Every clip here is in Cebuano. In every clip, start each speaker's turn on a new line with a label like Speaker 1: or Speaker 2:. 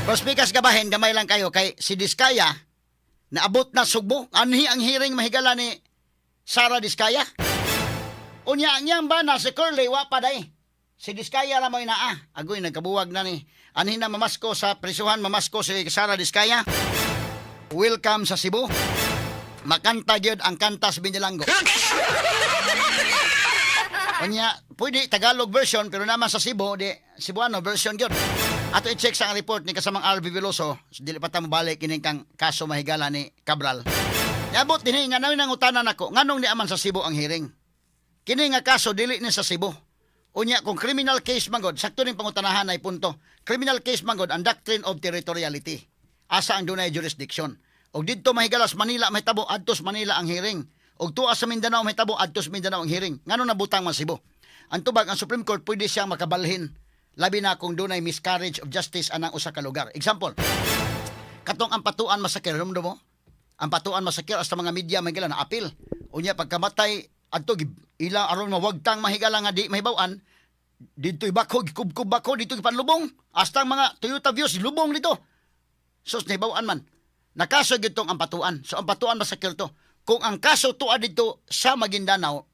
Speaker 1: Pero speakers, gabahin, gamay lang kayo kay si Diskaya naabot na Sugbo. Anhi ang hearing, mahigala, ni Sara Diskaya. Unya ang iyang bana si Curly wa pa day. Si Diskaya ra mo'y naa. Agoy, nagkabuwag na ni. Anhi na mamasko sa prisuhan, mamasko si Sara Diskaya. Welcome sa Cebu. Makanta gyud ang kanta sa Binilanggo. Unya, pwede Tagalog version pero naman sa Cebu, di Cebuano version gyud. Ato i-check sa ang report ni kasamang RV Veloso, dili pa ta mobalik kining kang kaso, mahigala, ni Cabral. Niabot dinhi nga nang nangutana nako, nganong di aman sa Cebu ang hearing? Kini nga kaso dili ni sa Cebu. Unya kung criminal case man gud, sakto ning pangutanahan ay punto. Criminal case man gud, ang doctrine of territoriality. Asa ang dunay jurisdiction? Og didto, mahigala, sa Manila mahitabo, adto sa Manila ang hearing. Og tuwa sa Mindanao mahitabo, adto sa Mindanao ang hearing. Ngano nabutang man Cebu? Ang tubag, ang Supreme Court pwede siyang makabalhin labi na kung dunay miscarriage of justice anang usa ka lugar. Example, katong Ampatuan Massacre, rumdo mo? Ampatuan Massacre, hasta mga media, mahigala, na appeal. Unya pagkamatay adto ila aron mawagtang, mahigala, nga di mahibaw-an dito ibako, gikubkub bako dito, gipanlubong hasta ang mga Toyota Vios lubong dito. Sus, nahibaw-an man. Nakaso gyud tong Ampatuan. So Ampatuan Massacre to. Kung ang kaso tuwa dito sa Maguindanao,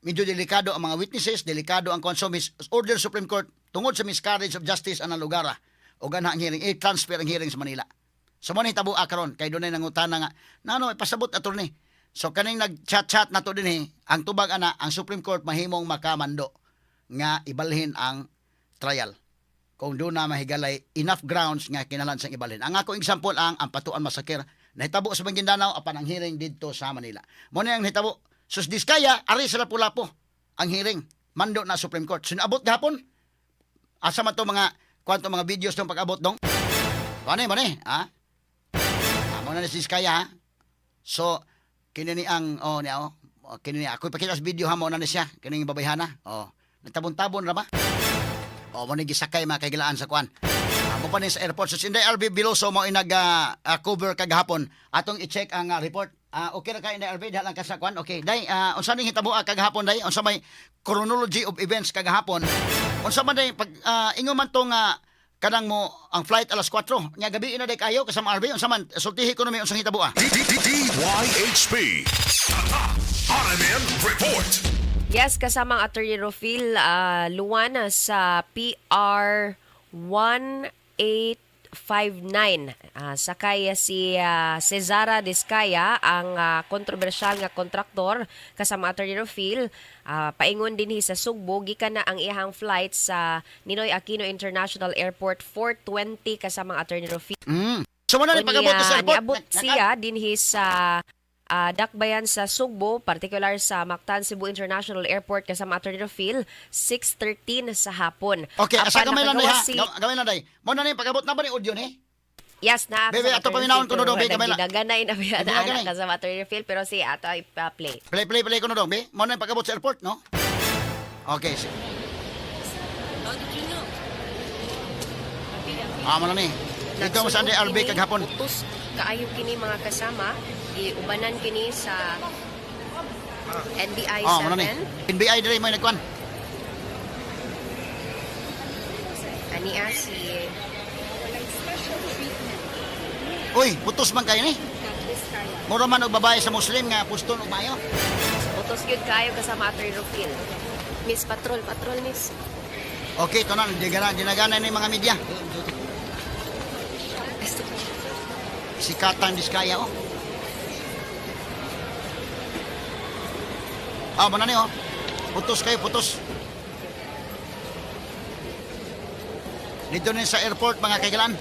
Speaker 1: medyo delikado ang mga witnesses, delikado ang consumis order Supreme Court tungod sa miscarriage of justice anang lugar ah. O gana ang hearing, i-transfer ang hearing sa Manila. So mo ni hitabo karon kay dunay nangutana nga nano ipasabot, attorney. So kaning nag-chat-chat na to dinhi, ang tubag ana, ang Supreme Court mahimong makamando nga ibalhin ang trial kung doon na mahigalay enough grounds nga kinahanglan sang ibalhin. Ang ako example ang Ampatuan Massacre, nahitabo sa Maguindanao apan ang hearing didto sa Manila. Mo na ang nahitabo. Sus, Diskaya ari sa Lapu-Lapu ang hearing. Mando na Supreme Court. Sinabot gahapon. Asa man to mga kwanto, mga videos ng pag-abot dong? Mane mane ha? Ah, mo na ni si Diskaya ha. So kini ni ang oh niya oh. Oh, kini ni ako ipakita sa video ha, mo na ni siya kining babayhana. Oh, nagtabon-tabon ra ba? Oh, mo ni gisakay, mga kaigilaan, sa kuan. Ah, mo pa ni sa airport. So, si Inday RV Veloso mo inag cover kagahapon. Atong i-check ang report. Ah, okay ra kay Inday RV, diha lang ka sa kuan. Okay, day, unsa ning hitabo kagahapon, day? Unsa may chronology of events kagahapon? Unsa man day pag ingon man to nga kanang mo ang flight alas 4. Nya gabi na day kayo kasama RV. Unsa man sultihi ko nami unsang hitabo ah?
Speaker 2: DYHP. RMN Report.
Speaker 3: Yes, kasamang Attorney Rofil, Luwan sa PR 1859. Sakay si Cesara Discaya, ang kontrobersyal nga kontraktor, kasama Attorney Rofil, paingon dinhi sa Sugbo gikan na ang iyang flight sa Ninoy Aquino International Airport 4:20, kasama Attorney Rofil.
Speaker 1: So mo na ni pag-abot sa airport.
Speaker 3: Niabot siya dinhi sa Dakbayan sa Sugbo, partikular sa Mactan Cebu International Airport, kasama Attorney Rofil, 6:13 sa hapon.
Speaker 1: Okay, asa
Speaker 3: Apan
Speaker 1: gamay lang day ha.
Speaker 3: nakagawas si
Speaker 1: Gamay lang day. Mo na ni pag-abot na ba ni audio ni?
Speaker 3: Yes, na.
Speaker 1: Bebe, ato paminawon ko no dong, be, gamay lang.
Speaker 3: Nagdaganay na biya na
Speaker 1: Nagdaganay.
Speaker 3: anak kasama Attorney Rofil, pero si ato ay pa-play.
Speaker 1: Play, play, play ko na dong, be. Mo na yung pag-abot sa airport, no? Okay.
Speaker 4: How did you know?
Speaker 1: Ah, mo na ni. Dito mo sa Anday RB
Speaker 3: Nagsulod kini,
Speaker 1: kagahapon.
Speaker 3: Utos kaayo kini, mga kasama, giubanan kini sa NBI
Speaker 1: Oh, mo na ni.
Speaker 3: 7.
Speaker 1: NBI dire mo nagkuan.
Speaker 3: Ania si
Speaker 1: Uy, putos man kayo ni. Mura man og babae sa Muslim nga puston og maayo.
Speaker 3: Utos gyud kaayo, kasama Attorney Rofil.
Speaker 4: Miss, patrol, patrol, miss.
Speaker 1: Okay, ito na dinagana, dinagana ni mga media. Sikatang Diskaya oh. Ah, mo na ni oh. Putos kayo, putos. Dito ni sa airport, mga kaigalan.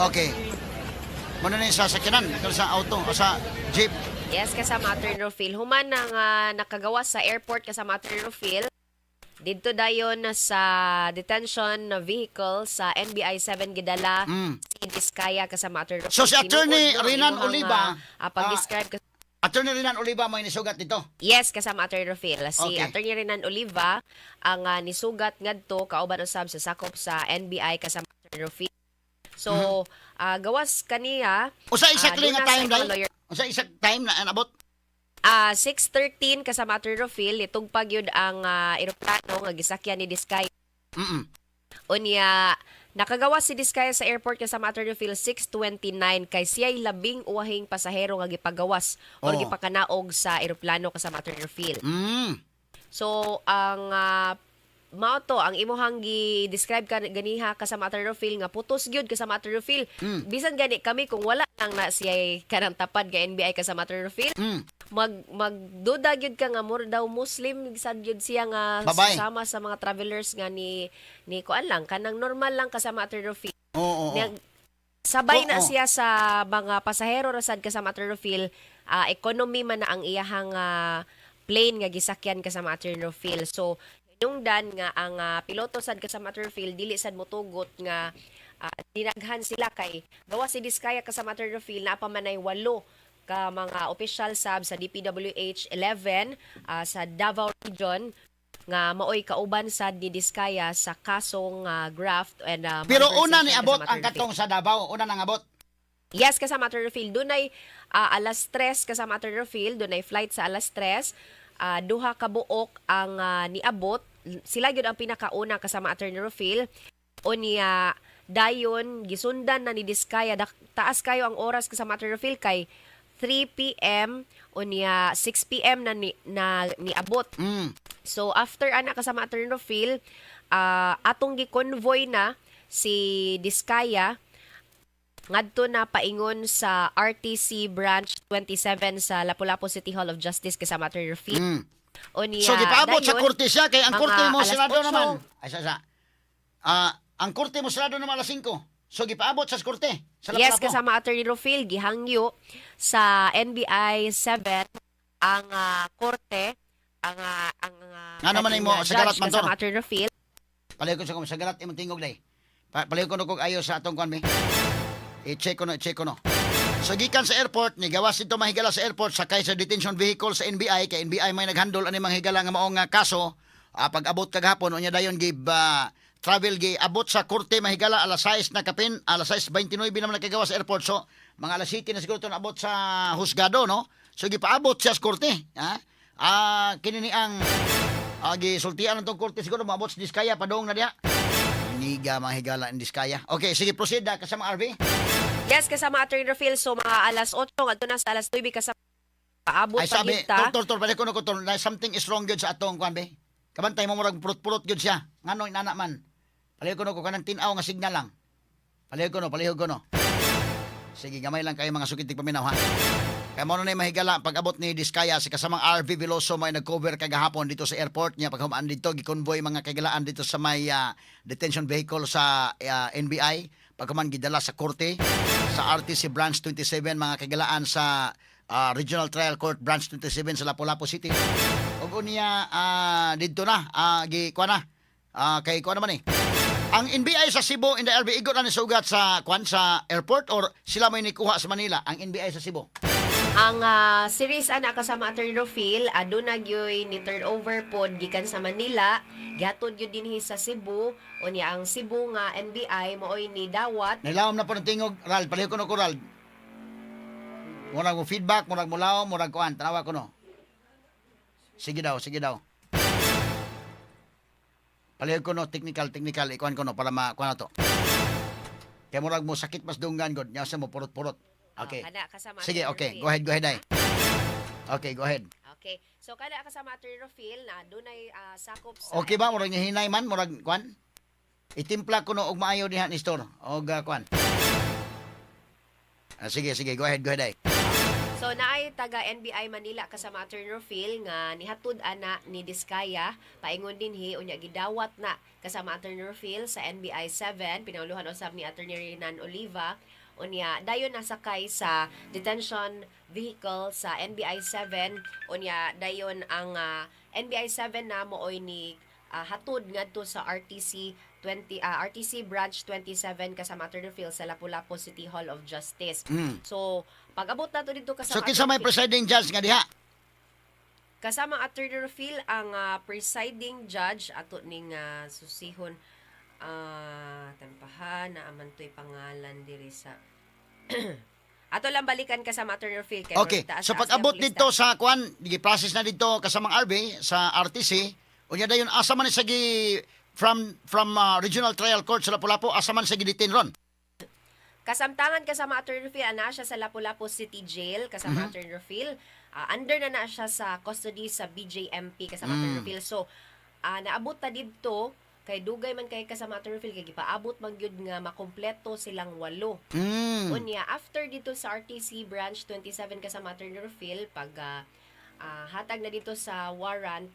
Speaker 1: Okay. Mo na ni sa sakyanan, dito sa auto, o sa jeep.
Speaker 3: Yes, kasama Attorney Rofil. Human ang nakagawa sa airport, kasama Attorney Rofil. Didto dayon sa detention vehicle sa NBI 7 gidala si Diskaya, kasama Attorney Rofil.
Speaker 1: So, si Attorney
Speaker 3: Tinuod, no,
Speaker 1: Renan
Speaker 3: imuhang,
Speaker 1: Oliva,
Speaker 3: pag-describe
Speaker 1: Attorney Renan Oliva mo nisugat dito.
Speaker 3: Yes, kasama Attorney Rofil. Si Attorney Renan Oliva ang nisugat ngadto kauban usab sa sakop sa NBI, kasama Attorney Rofil. So, gawas kaniya,
Speaker 1: Usa exactly
Speaker 3: duna
Speaker 1: nga time
Speaker 3: sa
Speaker 1: dai?
Speaker 3: lawyer.
Speaker 1: Usa exact time na nabot?
Speaker 3: 6:13, kasama Atty. Rofil, itugpag yun ang eroplano nga gisakyan ni Diskaya. Unya, nakagawa si Diskaya sa airport, kasama Atty. Rofil, 6:29 kay siya'y 11 pasahero nga gipagawas or gipakanaog sa eroplano, kasama Atty. Rofil. So, ang mao to ang imuhang gi-describe ka ganiha, kasama Atty. Rofil, nga putos gyud, kasama Atty. Rofil. Bisan gani kami kung wala lang na siya kanang tapad nga NBI, kasama Atty. Rofil, magduda gyud ka nga mura daw Muslim sad gyud siya nga
Speaker 1: Babae.
Speaker 3: sama sa mga travelers nga ni kuan lang, kanang normal lang, kasama Atty. Rofil.
Speaker 1: Oo, oo, oo.
Speaker 3: Sabay na siya sa mga pasahero ra sad, kasama Atty. Rofil, economy man na ang iyahang plane nga gisakyan, kasama Atty. Rofil. So hinungdan nga ang piloto sad, kasama Atty. Rofil, dili sad motugot nga dinaghan sila kay gawa si Diskaya, kasama Atty. Rofil, naa pa manay walo ka mga opisyal sab sa DPWH 11 sa Davao Region nga maoy kauban sad ni Diskaya sa kasong graft and
Speaker 1: Pero una
Speaker 3: malversation,
Speaker 1: ni abot
Speaker 3: kasama
Speaker 1: ang
Speaker 3: Atty. Rofil.
Speaker 1: katong sa Davao, una nang abot.
Speaker 3: Yes, kasama Atty. Rofil. Dunay alas 3, kasama Atty. Rofil, dunay flight sa alas 3. Duha ka buok ang niabot. Sila gyud ang pinakauna, kasama Atty. Rofil. Unya dayon gisundan na ni Diskaya. Taas kayo ang oras, kasama Atty. Rofil, kay 3 PM unya 6 PM na niabot. So after ana, kasama Atty. Rofil, atong gi-convoy na si Diskaya ngadto na paingon sa RTC Branch 27 sa Lapu-Lapu City Hall of Justice, kasama Atty. Rofil. Unya,
Speaker 1: So gipaabot sa
Speaker 3: dayon,
Speaker 1: korte siya kay ang
Speaker 3: mga
Speaker 1: korte mo
Speaker 3: alas
Speaker 1: sarado
Speaker 3: 8.
Speaker 1: naman. Ay sa. Ang korte mo sarado naman alas 5. So gipaabot sa korte sa
Speaker 3: Yes,
Speaker 1: Lapu-Lapu.
Speaker 3: kasama Attorney Rofil, gihangyo sa NBI 7 ang korte, ang
Speaker 1: Ngano man
Speaker 3: kaning,
Speaker 1: imo, sa galat
Speaker 3: judge,
Speaker 1: man to,
Speaker 3: kasama
Speaker 1: no?
Speaker 3: Attorney Rofil.
Speaker 1: Palayo ko sa sa galat imong tingog day. Palayo ko no kog ayo sa atong kuan mi. I-check ko no, i-check ko no. So gikan sa airport, ni gawas dito mahigala sa airport sakay sa detention vehicle sa NBI kay NBI may naghandle ani mga higala nga maong nga kaso. Pag abot kagahapon unya dayon give travel gi abot sa korte mahigala alas 6 na kapin, alas 6:29 naman nakagawa sa airport. So mga alas 7 na siguro to naabot sa husgado, no? So gipaabot siya sa korte, ha? Kini ni ang gisultian ng tong korte siguro maabot sa Diskaya padung na diha. Niga mga higala in Diskaya. Okay, sige, proceed kasama RV.
Speaker 3: Yes, kasama Attorney Rofil. So mga alas 8 ngadto na sa alas 9 kasama paabot
Speaker 1: Ay
Speaker 3: pa
Speaker 1: sabi,
Speaker 3: kita.
Speaker 1: tor tor tor, balik ko no ko tor, na something is wrong gyud sa atong kuan be. Kabantay mo murag purot-purot gyud siya. Ngano inana man. Palihog ko no ko kanang tin-aw nga signal lang. Palihog ko no, palihog ko no. Sige, gamay lang kayo mga sukitig paminaw ha. Kaya mo na mahigala pag-abot ni Diskaya, si kasamang RV Veloso may nag-cover kagahapon dito sa airport niya paghumaan dito gikonvoy mga kagalaan dito sa may detention vehicle sa NBI paghuman gidala sa korte sa RTC Branch 27 mga kagalaan sa Regional Trial Court Branch 27 sa Lapu-Lapu City. Ug unya didto na gi kuan na kay kuan naman eh. Ang NBI sa Cebu in the RV igo na ni sugat sa kuan sa airport or sila may nikuha sa Manila ang NBI sa Cebu?
Speaker 3: Ang series ana, kasama Attorney Rofil, aduna gyoy ni turnover pod gikan sa Manila, gihatod gyud dinhi sa Cebu. Unya ang Cebu nga NBI maoy ni dawat.
Speaker 1: Nilawom na po ng tingog, Ral. Paliho ko no ko, Ral. Murag mo feedback, murag mo lawom, murag kuan. Tanawa ko no. Sige daw, sige daw. Paliho ko no, technical, technical. Ikuan ko no, para makuan na to. Kaya murag mo sakit mas dunggan, God. Nya sa mo purot-purot. Okay.
Speaker 3: Oh, kana, kasama
Speaker 1: Sige,
Speaker 3: Attorney
Speaker 1: okay.
Speaker 3: Rofil.
Speaker 1: Go ahead, go ahead, ay. Okay, go ahead.
Speaker 3: Okay. So kana, kasama Attorney Rofil, na dunay sakop sa
Speaker 1: Okay ba? Murag niya hinay man, murag kuan? Itimpla ko no og maayo diha ni store. Og kuan. Sige, sige, go ahead ay.
Speaker 3: So naay taga NBI Manila, kasama Attorney Rofil, nga nihatod ana ni Diskaya paingon dinhi. Unya gidawat na, kasama Attorney Rofil, sa NBI 7 pinanguluhan usab ni Attorney Renan Oliva. Unya dayon nasakay sa detention vehicle sa NBI 7. Unya dayon ang NBI 7 na mooy ni hatod ngadto sa RTC 20 RTC Branch 27, kasama Attorney Rofil, sa Lapu-Lapu City Hall of Justice. So pag-abot nato dito, kasama
Speaker 1: So kinsa may
Speaker 3: Attorney Phil.
Speaker 1: presiding judge nga diha?
Speaker 3: Kasama Attorney Rofil, ang presiding judge ato ning susihon, tampahan na aman to'y pangalan diri sa Ato lang balikan ka sa Attorney Rufil kay
Speaker 1: Okay.
Speaker 3: taas-
Speaker 1: So
Speaker 3: taas
Speaker 1: pag-abot
Speaker 3: ang
Speaker 1: dito
Speaker 3: pulista.
Speaker 1: sa kuan, gi-process na dito kasamang RB sa RTC. Unya dayon asa man sa gi from Regional Trial Court sa Lapu-Lapu, asa man sa gi-detain ron?
Speaker 3: Kasamtangan kasama Attorney Rufil, ana siya sa Lapu-Lapu City Jail kasama Attorney Rufil. Under na na siya sa custody sa BJMP kasama Attorney Rufil. So, naabot ta didto kay dugay man kay kasama Attorney Rufil kay gipaabot man gyud nga makumpleto silang walo. Unya after dito sa RTC branch 27 kasama Attorney Rufil pag hatag na dito sa warrant,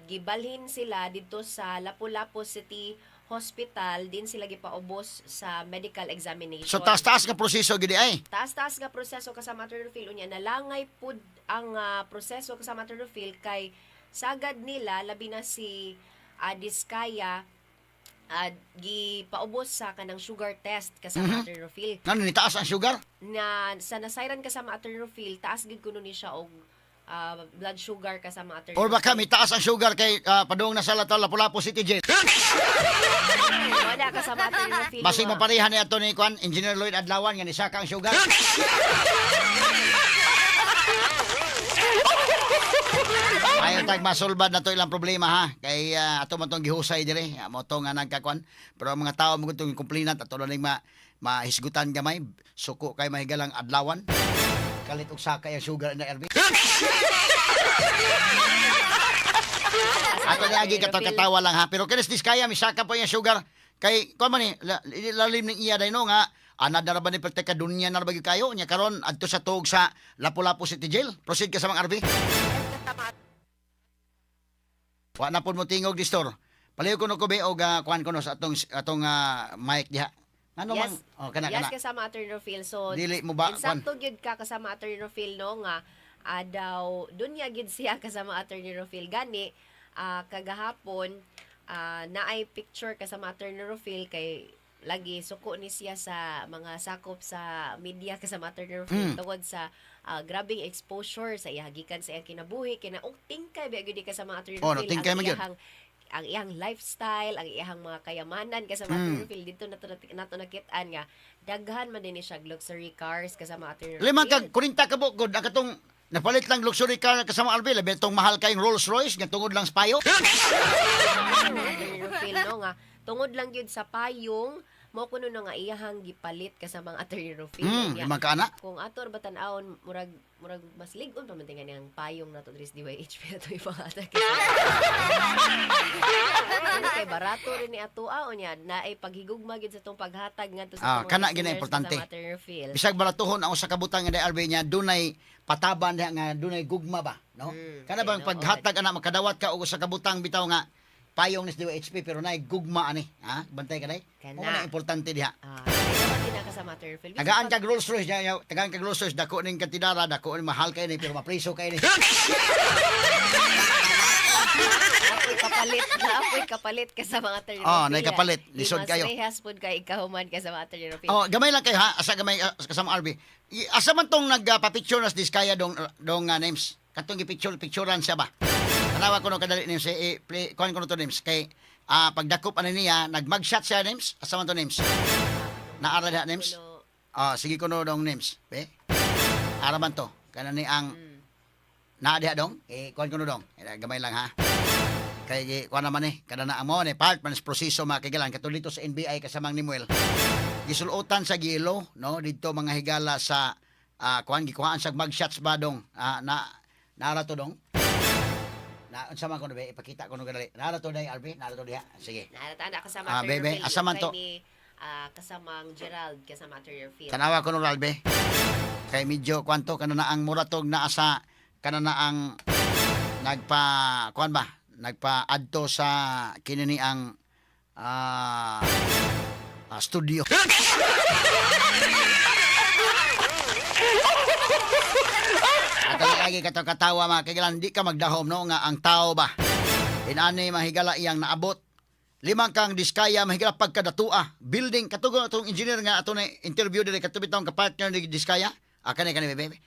Speaker 3: gibalhin sila dito sa Lapu-Lapu City Hospital din sila gipaubos sa medical examination.
Speaker 1: So taas-taas nga proseso gid ay.
Speaker 3: Taas-taas nga proseso kasama Attorney Rufil, unya nalangay pud ang proseso kasama Attorney Rufil kay sagad nila labi na si Diskaya, gipaubos sa kanang sugar test kasama Attorney Rufil
Speaker 1: Ngano ni taas ang sugar?
Speaker 3: Na sa nasayran kasama Attorney Rufil, taas gid kuno ni siya og blood sugar kasama Attorney
Speaker 1: Or baka
Speaker 3: Rufil.
Speaker 1: may taas ang sugar kay padung na sa Lapu-Lapu City Jail.
Speaker 3: Wala kasama Attorney Rufil
Speaker 1: Basig
Speaker 3: nga.
Speaker 1: mapareha ni ato ni kuan Engineer Lloyd Adlawan nga nisaka ang sugar. Ayaw tag masolbad na to ilang problema ha. Kay ato man tong gihusay dire, mo to nga nagkakuan. Pero ang mga tao mo tong complainant ato lang ma mahisgutan gamay, suko kay mahigalang adlawan. Kalit og saka ang sugar na RB. Ato ni agi katawa lang ha. Pero kinis Diskaya misaka po yung sugar. Kay kuan man ni lalim ning iya dayno nga anad na ra ba ni perteka dunya na ra ba gyud kayo nya karon adto sa tuog sa Lapu-Lapu City Jail. Proceed ka sa mga RB. Wa na pud mo tingog distor. Palayo kuno ko be og kuan kuno sa atong atong mic diha. Ngano man
Speaker 3: Yes.
Speaker 1: oh kana
Speaker 3: Yes,
Speaker 1: kana.
Speaker 3: kasama Attorney Rufil. So,
Speaker 1: Dili mo ba,
Speaker 3: insakto gyud ka kasama Attorney Rufil no nga daw dunya gyud siya kasama Attorney Rufil gani kagahapon naay picture kasama Attorney Rufil kay lagi suko ni siya sa mga sakop sa media kasama Attorney Rufil tungod sa grabing exposure sa iya gikan sa iyang kinabuhi kina og tingkay ba gyud ni kasama Attorney
Speaker 1: Oh, no,
Speaker 3: Rufil
Speaker 1: tingkay
Speaker 3: ang
Speaker 1: man gyud.
Speaker 3: iyang lifestyle, ang iyang mga kayamanan kasama Attorney Rufil dito nato nato nakit-an nga daghan man din ni siya og luxury cars kasama Attorney
Speaker 1: Lima
Speaker 3: Rufil.
Speaker 1: kag 40 ka bukod ang katong napalit lang luxury car kasama RB labi tong mahal kayong Rolls Royce nga tungod lang sa payo.
Speaker 3: Attorney Rufil no nga tungod lang gyud sa payong mo kuno na nga iyahang gipalit kasama ang Attorney Rufil. Unya,
Speaker 1: Limang ka ana.
Speaker 3: kung ato ra ba tan-awon murag murag mas lig-on pa man tingali ang payong nato diri sa DYHP ato ipangatag. Ano kay barato rin ni ato unya naay paghigugma gyud sa tong paghatag ngadto sa atong mga
Speaker 1: Kana gyud na
Speaker 3: listeners
Speaker 1: importante.
Speaker 3: kasama Attorney Rufil.
Speaker 1: Bisag baratuhon ang usa ka butang nga RB niya dunay pataban diha nga dunay gugma ba, no? Kana bang
Speaker 3: tinuod.
Speaker 1: paghatag ana makadawat ka og usa ka butang bitaw nga payong ni sa DYHP pero naay gugma ani, ha? Bantay ka day.
Speaker 3: Kana.
Speaker 1: Mao na importante diha.
Speaker 3: Tinuod din na kasama Attorney Rufil. Bisag
Speaker 1: Tagaan kag Rolls Royce niya, tagaan kag Rolls Royce dako ning kantidara, dako ning mahal kay ni pero mapriso kay ni.
Speaker 3: Apoy kapalit, apoy kapalit ka sa mga Attorney
Speaker 1: Ah,
Speaker 3: Rufil.
Speaker 1: naay kapalit. Lisod kayo.
Speaker 3: Mas rehas pud kay ikaw man ka sa mga Attorney Rufil.
Speaker 1: Oh, gamay lang kayo ha, asa gamay kasama RB. Asa man tong nagpa-picture nas Diskaya dong dong names. Katong gipicture picturean siya ba? Tanawa ko no kadali names eh, play kuan ko no to names kay pagdakop ani niya nagmagshot siya names. Asa man to names? Naara diha names?
Speaker 3: Kuno.
Speaker 1: Sige ko no dong names. Be. Ara man to. Kana ni ang naa diha dong. Eh kuan ko no dong. Eh, gamay lang ha. Kay kuan naman eh kada na amo ni part man sa proseso mga kaigalan katulad dito sa NBI kasamang ni Muel gisulutan sa gilo no didto mga higala sa kuan gikuhaan sa mugshots ba dong na naara to dong na unsa man kuno be ipakita kuno kadali naara to day RB naara to diha sige.
Speaker 3: Nahalata na kasama Attorney
Speaker 1: Bebe,
Speaker 3: Rufil.
Speaker 1: asa man
Speaker 3: Kay
Speaker 1: to?
Speaker 3: ni, kasamang Gerald kasama Attorney Rufil.
Speaker 1: Tanawa kuno Ralbe kay medyo kwanto kana na ang muratog naa sa kana na ang nagpa kuan ba nagpa adto sa kini ni ang studio. At ang lagi katawa mga kailan, di ka magdahom no nga ang tao ba. Inani mahigala iyang naabot. Limang kang Diskaya mahigala pagkadatua. Building katugo atong engineer nga ato na interview diri katubit tong kapartner ni Diskaya. Kani kani bebe.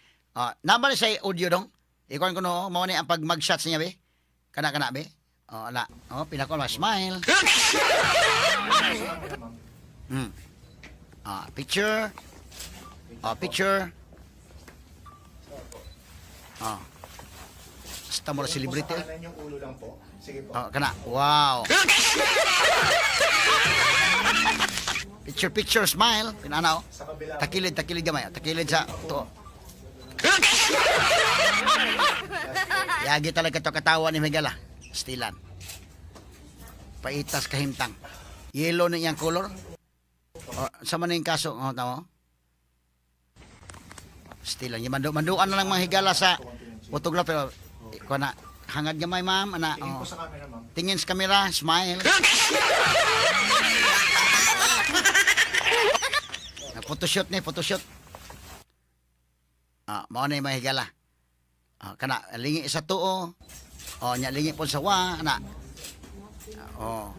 Speaker 1: Naman ni sa audio dong. Ikuan ko no mao ni ang pag mag-shots niya be. Kana kana be. Oh, ala. Oh, pinako ma smile. Picture. Oh, picture. Oh. Basta mo na celebrity.
Speaker 5: Sa kanan yung ulo lang po. Sige po.
Speaker 1: Oh, kana. Wow. Picture, picture, smile. Pinanaw.
Speaker 5: Sa kabila po.
Speaker 1: Takilid, takilid gamay. Takilid sa to. Yagi talaga to katawa ni Miguel ah. Stilan. Paitas kahimtang. Yellow na iyang color. O, sa man na yung kaso, oh, tama. Stilan. Yung manduan na lang mga higala sa photographer. Eh, kuha na, hangad gamay ma'am. Ana,
Speaker 5: Tingin
Speaker 1: oh.
Speaker 5: po sa camera, ma'am.
Speaker 1: Tingin sa kamera, smile. Na photoshoot ni, photoshoot. Ah, mao na yung mga higala. Ah, kana lingi sa tuo. Oh, nya lingi pud sa wa, ana. Oh.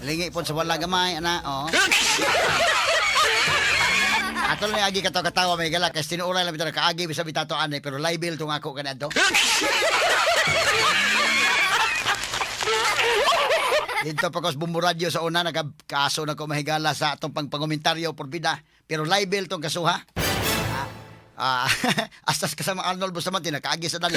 Speaker 1: Lingi pud sa wala gamay, ana. Oh. Ato lang agi kato katawa may higala kay tinuoray lang bitaw kaagi bisa bitato ani pero libel tong ako kaniadto. Dito pa ko sa Bumbo Radio sa una, nagkaso na ko mahigala sa atong pangpangomentaryo por bida. Pero libel tong kasuha. Ah, astas kasama Arnold Bustamante, nakaagi sa dali.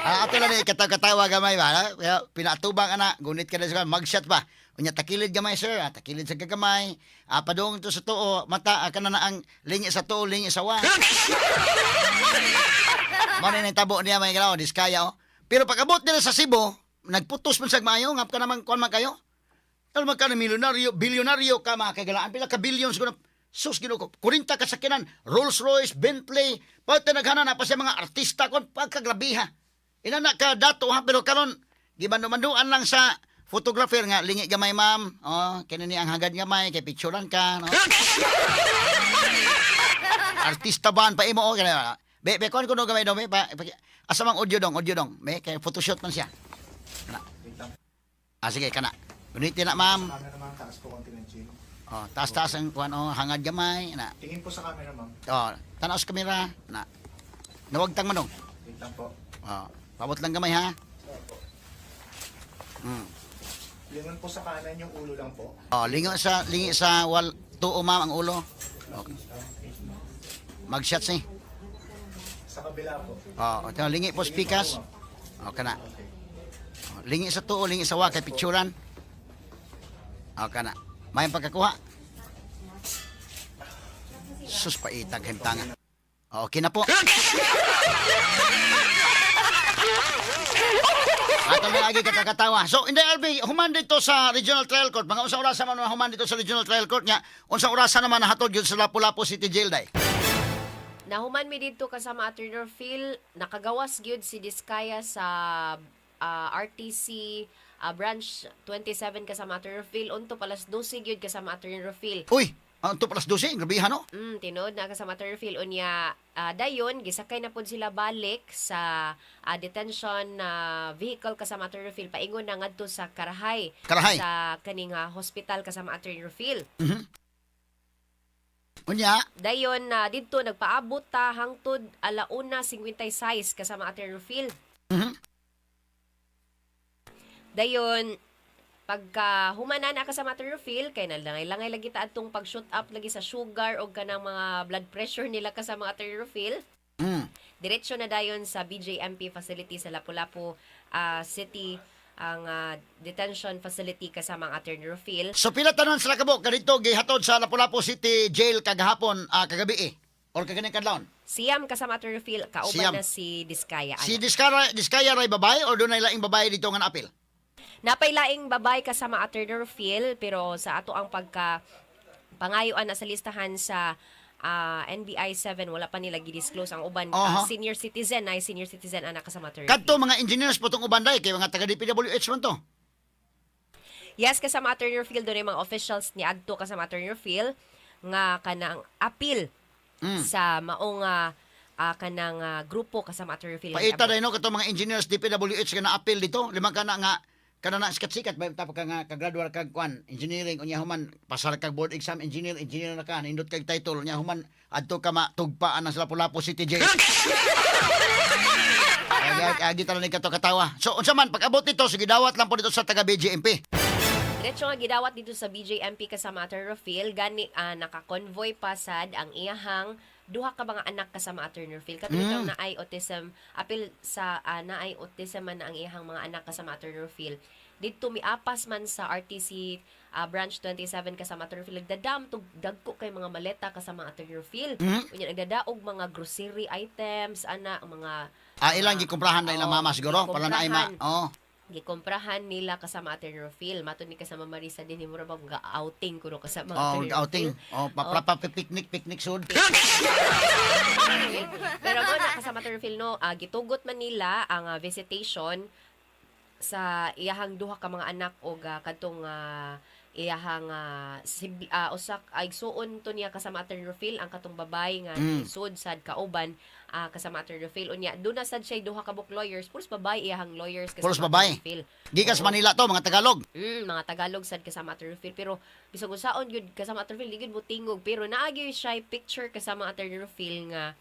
Speaker 1: Ato lang ni katawa-katawa gamay ba? Ha? Kaya pinatubang ana, gunit ka na sa magshot ba? Unya takilid gamay sir, takilid sa gagamay. Padung to sa tuo, mata kana na ang lingi sa tuo, lingi sa wa. Mao na tabo niya may galaw, diskaya oh. Pero pag abot nila sa Cebu, nagputos man sa maayo, ngap ka naman kuan man kayo. Pero magkano milyonaryo, bilyonaryo ka mga kagalaan, pila ka billions ko na, sus Ginoo ko, 40 ka sakyanan, Rolls Royce, Bentley, pagka naghana na pa sa mga artista kon pagkagrabiha. Inana ka dato ha, pero karon gimandumanduan lang sa photographer nga lingi gamay ma'am. Oh, kini ni ang hagad gamay kay picturean ka, no. Artista ba pa imo oh, kani be be kon kuno gamay dong be pa, asa mang audio dong, audio dong. Be kay photoshoot man siya. Kana.
Speaker 5: Wait lang.
Speaker 1: Ah sige kana. Gunitin na ma'am.
Speaker 5: Sa camera, ma'am. Taas po konti ng chin.
Speaker 1: Oh, taas taas ang kuan oh, hangad gamay na.
Speaker 5: Tingin po sa camera, ma'am.
Speaker 1: Oh, tanaw sa kamera na. Nawagtang manong.
Speaker 5: Wait lang po.
Speaker 1: Oh, pabot lang gamay ha.
Speaker 5: Lingon po sa kanan yung ulo lang po.
Speaker 1: Oh, lingo sa lingi sa wal tuo ma'am ang ulo. Okay. Mag-shots ni.
Speaker 5: Sa kabila po.
Speaker 1: Oh, ito, lingi po
Speaker 5: Tingin po
Speaker 1: speakers.
Speaker 5: ma'am.
Speaker 1: Oh, kana.
Speaker 5: Okay.
Speaker 1: Oh, lingi sa tuo, lingi sa wa kay picturean. Oh, kana. May pagkakuha. Sus paitag himtanga. Oh, okay na po. Ato na lagi katakatawa. So, hindi RB, human dito sa Regional Trial Court. Mga unsa orasa man human dito sa Regional Trial Court niya. Unsa orasa naman nahatod yun sa Lapu-Lapu City Jail day.
Speaker 3: Nahuman mi didto kasama Attorney Phil, nakagawas gyud si Diskaya sa RTC branch 27 kasama Attorney Phil unto palas 12 gyud kasama Attorney Phil.
Speaker 1: Uy, ang 2 plus 12, grabihan no?
Speaker 3: Tinuod na kasama Attorney Phil unya dayon gisakay na pud sila balik sa detention na vehicle kasama Attorney Phil paingon na ngadto sa Karahay,
Speaker 1: Karahay.
Speaker 3: sa kaning hospital kasama Attorney Phil.
Speaker 1: Unya,
Speaker 3: Dayon na didto nagpaabot ta hangtod alauna 56 kasama Attorney Phil. Dayon pagka humana na kasama Attorney Phil kay nalangay-langay lagi ta adtong pag-shoot up lagi sa sugar o kanang mga blood pressure nila kasama Attorney Phil. Diretso na dayon sa BJMP facility sa Lapu-Lapu City ang detention facility kasama ang Attorney Rufil.
Speaker 1: So pila tanan sila kabuk kadto gihatod sa Lapu-Lapu City Jail kagahapon kagabi eh. Or kaganing kadlawon.
Speaker 3: Siyam kasama Attorney Rufil, kauban
Speaker 1: Siyam.
Speaker 3: na si Diskaya.
Speaker 1: Si Diskaya, Diskaya ray babae or dunay laing babae dito nga naapil?
Speaker 3: Napay laing babae kasama Attorney Rufil pero sa ato ang pagka pangayuan na sa listahan sa NBI 7 wala pa nila gi-disclose ang uban senior citizen ay senior citizen ana kasama Attorney
Speaker 1: Kadto
Speaker 3: Rufil.
Speaker 1: mga engineers po tong uban day kay mga taga DPWH man to.
Speaker 3: Yes, kasama Attorney Rufil doon yung mga officials ni adto kasama Attorney Rufil nga kanang appeal sa maong kanang grupo kasama Attorney Rufil.
Speaker 1: Paita day no kadto mga engineers DPWH nga naapil dito, lima kana nga kana na sikat-sikat ba tapos ka nga kagraduar kag kwan engineering unya human pasar kag board exam engineer engineer na ka nindot kag title unya human adto ka matugpaan ang sa Lapu-Lapu City Jail. Agi agi tanan ni kato katawa. So unsa man pag-abot nito sige dawat lang po dito sa taga BJMP.
Speaker 3: Diretso nga gidawat dito sa BJMP kasama Atty. Rofil, gani naka-convoy pa sad ang iyahang duha ka mga anak kasama Atty. Rofil. Katulad naay autism, apil sa naay autism man ang iyahang mga anak kasama Atty. Rofil. Didto miapas man sa RTC Branch 27 kasama Atty. Rofil. Nagdadam tug dagko kay mga maleta kasama Atty. Rofil. Unya nagdadaog mga grocery items ana ang mga
Speaker 1: Ilang gikumprahan na ilang
Speaker 3: Oo,
Speaker 1: mama siguro para na ay ma.
Speaker 3: gikumprahan.
Speaker 1: Oh.
Speaker 3: Gikomprahan nila kasama Atty. Rofil. Matod ni kasama Marisa din mura ba ga outing kuno kasama
Speaker 1: Oh,
Speaker 3: Atty.
Speaker 1: outing.
Speaker 3: Rofil.
Speaker 1: Oh, pa, picnic picnic sud.
Speaker 3: Pero mo na kasama Atty. Rofil no, gitugot man nila ang visitation sa iyahang duha ka mga anak og kadtong iyahang usak ay igsuon to niya kasama Atty. Rofil ang katong babay nga nisud sad kauban kasama Atty. Rofil. Unya doon na sad siya duha ka book lawyers, pulos babay iyahang lawyers kasama
Speaker 1: Pulos
Speaker 3: Atty.
Speaker 1: babay.
Speaker 3: Rofil.
Speaker 1: Gikan sa
Speaker 3: Oo.
Speaker 1: Manila to, mga Tagalog.
Speaker 3: Mga Tagalog sad kasama Atty. Rufil, pero bisag unsaon gyud kasama Atty. Rufil, di gyud mo tingog, pero naa gyud siya picture kasama Atty. Rufil nga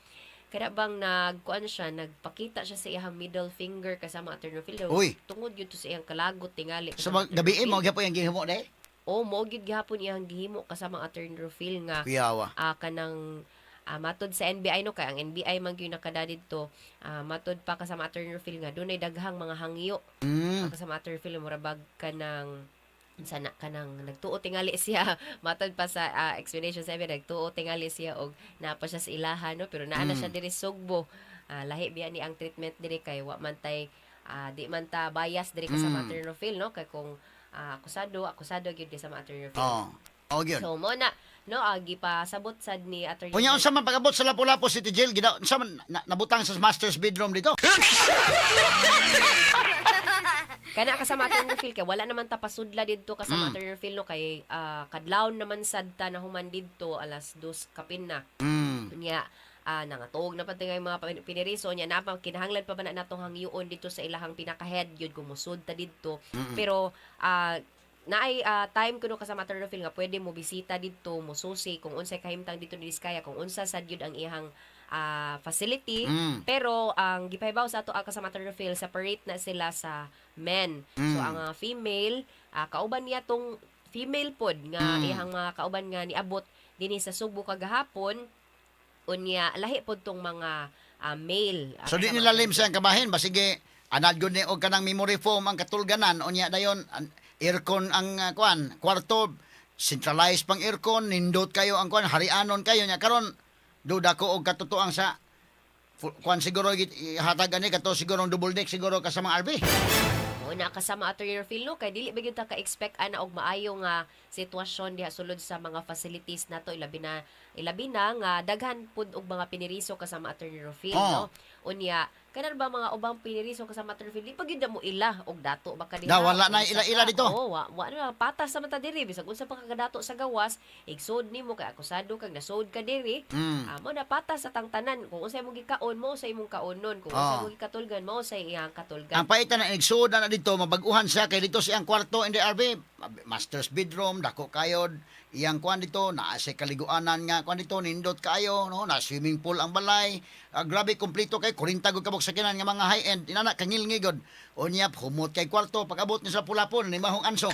Speaker 3: kada bang nagkuan siya, nagpakita siya sa iyang middle finger kasama Atty. Rufil daw
Speaker 1: Uy.
Speaker 3: tungod gyud to sa iyang kalagot tingali
Speaker 1: So
Speaker 3: kasama Atty.
Speaker 1: gabi
Speaker 3: Rufil.
Speaker 1: mo gyapon yung gihimo day.
Speaker 3: Oh, mo gyud gihapon iyang gihimo kasama Atty. Rufil nga
Speaker 1: Kuyawa.
Speaker 3: Kanang matod sa NBI no, kay ang NBI man gyud nakada didto, matod pa kasama Atty. Rufil nga dunay daghang mga hangyo kasama Atty. Rufil, mura bag kanang sana kanang nagtuo tingali siya, matod pa sa explanation sa NBI, nagtuo tingali siya og naa pa siya sa ilaha no, pero naa na siya diri Sugbo. Lahi biya ni ang treatment diri kay wa man tay di man ta bias diri kasama Atty. Rufil no, kay kung akusado, akusado gyud kasama Atty. Rufil.
Speaker 1: Oh. Oh, gyud.
Speaker 3: So mo na no, gipasabot sad ni Atty.
Speaker 1: Unya unsa man pag-abot sa Lapu-Lapu City Jail, gida unsa man nabutang sa master's bedroom dito?
Speaker 3: Kana kasama Atty. Rufil kay wala naman ta pasudla didto kasama Atty. Rufil no, kay kadlawon naman sad ta na human didto alas 2 kapin na. Unya nangatuog na pa tingay mga piniriso niya na pa kinahanglan pa ba na natong hangyoon dito sa ilahang pinaka-head yun kumusod ta didto. Pero naay time kuno kasama Atty. Rufil nga pwede mo bisita didto, mo susi kung unsay kahimtang dito ni Diskaya, kung unsa sad yun ang iyang facility. Pero ang gipahibaw sa ato kasama Atty. Rufil, separate na sila sa men. So ang female, kauban niya tong female pod nga iyang mga kauban nga niabot dinhi sa Sugbo kagahapon. Unya lahi pod tong mga male.
Speaker 1: So di
Speaker 3: kasama
Speaker 1: nila
Speaker 3: Atty.
Speaker 1: lim siyang kabahin, basige anad gud ni og kanang memory foam ang katulganan, unya dayon aircon ang kuan, kwarto centralized pang aircon, nindot kayo ang kuan, harianon kayo nya karon duda ko og katotoang sa kuan siguro ihatag ani kato siguro ang double deck siguro ka sa mga RV.
Speaker 3: Mo na kasama Atty. Rufil no, kay dili ba gyud ta ka-expect ana og maayo nga sitwasyon diha sulod sa mga facilities nato, ilabi na nga daghan pud og mga piniriso kasama Atty. Rufil no. Unya kanan ba mga ubang piniriso kasama Atty. Rufil, di pa gyud na mo ila og dato ba ka diha?
Speaker 1: Da, wala na
Speaker 3: Unsa
Speaker 1: ila-ila
Speaker 3: ka?
Speaker 1: dito.
Speaker 3: Oo, wa na patas sa ta diri, bisag unsa pa ka kadato sa gawas, igsod nimo kay akusado kag nasod ka diri. Mo na patas sa tangtanan kung unsay imong gikaon mo sa imong kaonon, kung unsay imong gikatulgan mo sa iyang katulgan.
Speaker 1: Ang paitan na igsuod na dito, mabaguhan siya kay dito siyang kwarto in the RV, master's bedroom, dako kayod, iyang kuan dito, naa siya kaliguanan nga kuan dito, nindot kayo, no, na swimming pool ang balay. Grabe kompleto kay 40 gud kabok sakinan nga mga high end, inana kangilngi gud. Unya humot kay kwarto pag-abot ni sa Pulapon ni mahong anso.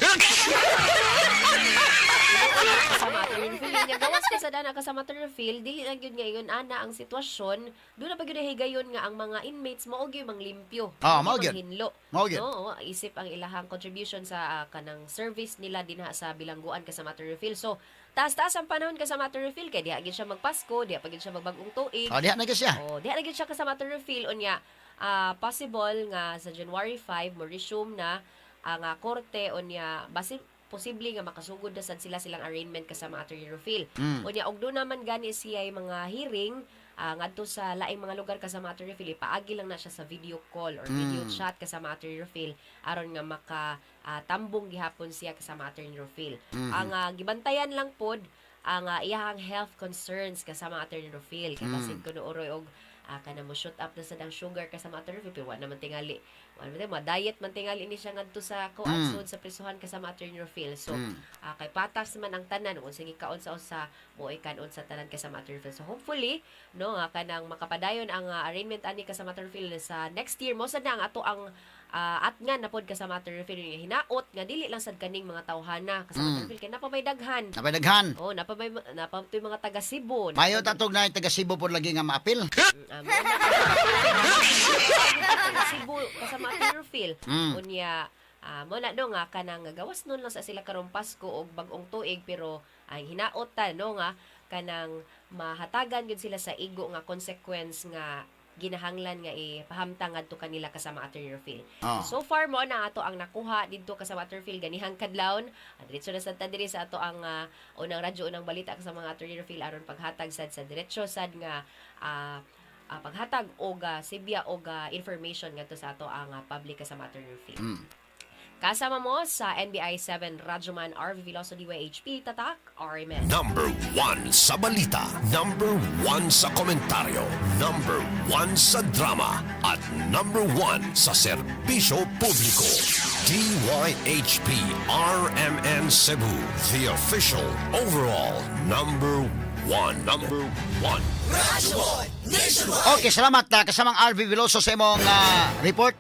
Speaker 3: Kasama Atty. Rufil niya gawas ka sa dana kasama Atty. Rufil, dili lang gyud ngayon ana ang sitwasyon doon na pa gyud higayon nga ang mga inmates mao gyud manglimpyo,
Speaker 1: Mao gyud.
Speaker 3: manghinlo
Speaker 1: Mao gyud.
Speaker 3: no, isip ang ilahang contribution sa kanang service nila dinha sa bilangguan kasama Atty. Rufil. So taas-taas ang panahon kasama Atty. Rufil kay diha gyud siya magpasko, diha pa gyud siya magbag-ong tuig.
Speaker 1: Oh, diha na gyud siya.
Speaker 3: Oh, diha na gyud siya kasama Atty. Rufil. Unya possible nga sa January 5 mo resume na ang korte. Unya basin posible nga makasugod na sad sila silang arraignment kasama Atty. Rufil. Unya og doon naman gani siya ay mga hearing ngadto sa laing mga lugar kasama Atty. Rufil, ipaagi lang na siya sa video call or video chat kasama Atty. Rufil aron nga maka tambong gihapon siya kasama Atty. Rufil. Ang gibantayan lang pod ang iyahang health concerns kasama Atty. Rufil kay basin kuno uroy og kana mo shoot up na sad ang sugar kasama Atty. Rufil, pero wa naman tingali, wa naman tingali, ma-diet man tingali ni siya ngadto sa kuan sud sa prisuhan kasama Atty. Rufil. So kay patas man ang tanan kung sige kaon sa usa mo kanon sa tanan kasama Atty. Rufil. So hopefully no nga kanang makapadayon ang arraignment ani kasama Atty. Rufil sa next year mo sad na ang ato ang at nga napod kasama, Attorney Phil, nga hinaot nga dili lang sad kaning mga tawhana, kasama Attorney Phil, kay napamay daghan.
Speaker 1: Napadaghan.
Speaker 3: Oh, napamay napamtoy mga taga Cebu.
Speaker 1: Mayo tatog na taga Cebu pod lagi nga maapil.
Speaker 3: Mo na taga Cebu, kasama Attorney Phil. Unya mo na no nga kanang gawas nun lang sa sila karong Pasko og bag-ong tuig, pero ang hinaot ta no nga kanang mahatagan gyud sila sa igo nga consequence nga ginahanglan nga ipahamtang ngadto kanila, kasama Attorney Phil.
Speaker 1: Oh.
Speaker 3: So far mo na ato ang nakuha didto, kasama Attorney Phil, ganihang kadlawon. Diretso na sad ta diri sa ato ang unang radyo, unang balita, kasama nga Attorney Phil, aron paghatag sad sa diretso sad nga paghatag og sibya og information ngadto sa ato ang public, kasama Attorney Phil. Kasama mo sa NBI 7 Radyoman RV Veloso DYHP Tatak RMN.
Speaker 2: Number 1 sa balita. Number 1 sa komentaryo. Number 1 sa drama. At number 1 sa serbisyo publiko. DYHP RMN Cebu. The official overall number 1. Number 1.
Speaker 1: Okay, salamat kasamang RV Veloso sa imong report.